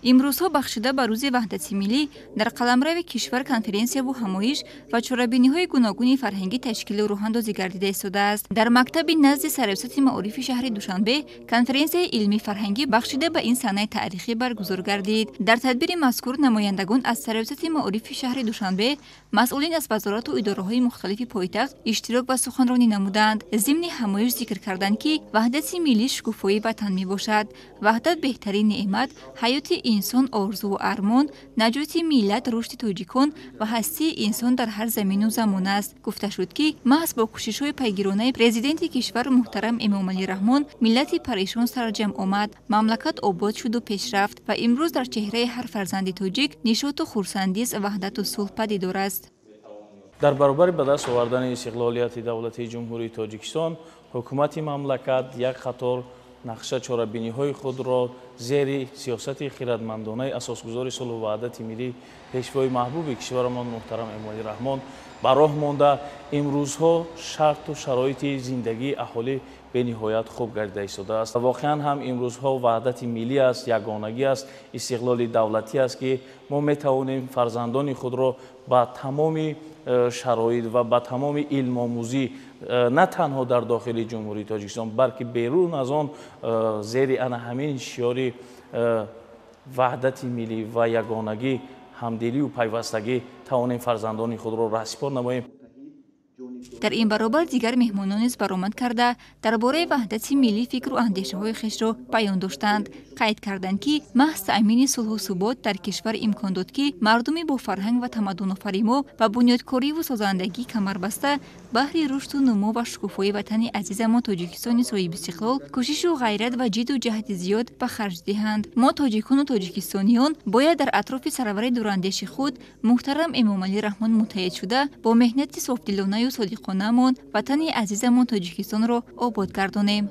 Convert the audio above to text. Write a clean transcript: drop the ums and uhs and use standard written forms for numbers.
Имрӯзҳо бахшида ба рӯзи ваҳдати миллӣ дар қаламрави кишвар конференсияву ҳамоиш ва чорабиниҳои гуногуни фарҳангӣ ташкилу рӯҳандозӣ гардида истодааст. Дар мактаби назди Сарраёсати маорифи шаҳри Душанбе конференсияи илмӣ фарҳангӣ бахшида ба ин санаи таърихӣ баргузор гардид. Дар тадбири мазкур намояндагон аз Сарраёсати маорифи шаҳри Душанбе, масъулин аз вазорату идораҳои мухталифи пойтахт иштирок ва суханронӣ намуданд. Зимни ҳамоиш зикр карданд, ки ваҳдати миллӣ шукуфоии ватан мебошад. Ваҳдат беҳтарин неъмат, ҳаёти инсон орзуву армон, наҷоти миллат, рушди тоҷикон ва ҳастии инсон дар ҳар замину замон аст. Гуфта шуд, ки маҳз бо кӯшишҳои пайгиронаи президенти кишвар муҳтарам Эмомалӣ Раҳмон миллати парешон сарҷамъ омад, мамлакат обод шуду пешрафт ва имрӯз дар чеҳраи ҳар фарзанди тоҷик нишоту хурсандист, ваҳдату сулҳ падидор аст. Дар баробари ба даст овардани истиқлолияти давлатии Ҷумҳурии Тоҷикистон, ҳукумати мамлакат як қатор нақша чорабиниҳои худро зери сиёсати хирадмандонаи асосгузори сулҳу ваҳдати миллӣ, пешвои маҳбуби кишварамон муҳтарам Эмомалӣ Раҳмон ба роҳ монда. Имрӯзҳо шарту шароити зиндагии аҳолӣ бениҳоят хуб гардида истодааст. Воқеан ҳам имрӯзҳо ваҳдати миллӣ аст, ягонагӣ аст, истиқлоли давлатӣ аст, ки мо метавонем фарзандони худро ба тамоми шароит ва ба тамоми илмомӯзӣ на танҳо дар дохили Ҷумҳурии Тоҷикистон, балки берун аз он зери ана ҳамин шиори ваҳдати миллӣ ва ягонагӣ, ҳамдилию пайвастагӣ тавонем фарзандони худро раҳсипор намоем. Дар ин баробар дигар меҳмонон низ баромад карда, дар бораи ваҳдати миллӣ фикру андешаҳои хешро баён доштанд. Қайд карданд, ки маҳз таъмини сулҳу субот дар кишвар имкон дод, ки мардуми бо фарҳанг ва тамаддунофаримо ва бунёдкориву созандагӣ камарбаста баҳри рушду нумо ва шукуфоии ватани азизамон Тоҷикистони соҳибистиқлол кӯшишу ғайрат ва ҷидду ҷаҳди зиёд ба харҷ диҳанд. Мо тоҷикону тоҷикистониён бояд дар атрофи сарвари дурандеши худ муҳтарам Эмомалӣ Раҳмон муттаҳид шуда, бо меҳнати софдилонаю содиқонамон ватани азизамон Тоҷикистонро обод гардонем.